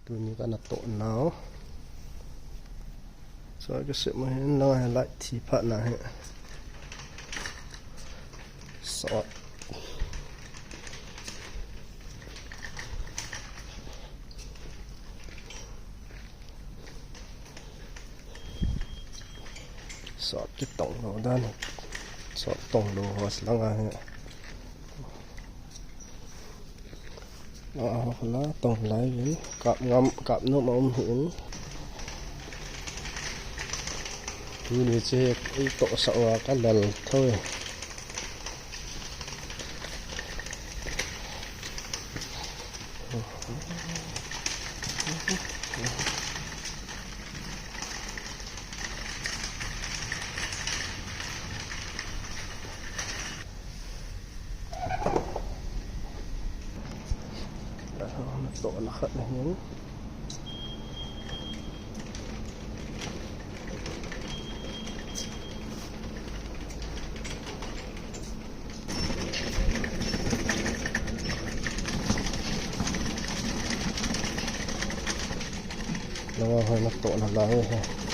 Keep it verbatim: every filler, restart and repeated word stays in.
Tuni kana toh nau. Sa ka sep ma hin la, light thi phat na hi. Sot. Sot kitong lou dan. Sot tong lou ho si langa hi. A, a, la tong lai vin. Kap ngam, kap nom a um hi in. Tuni che ei toh sa wa ka lal thoi. Toh na khat na hin. Langa hoi na toh na lai he.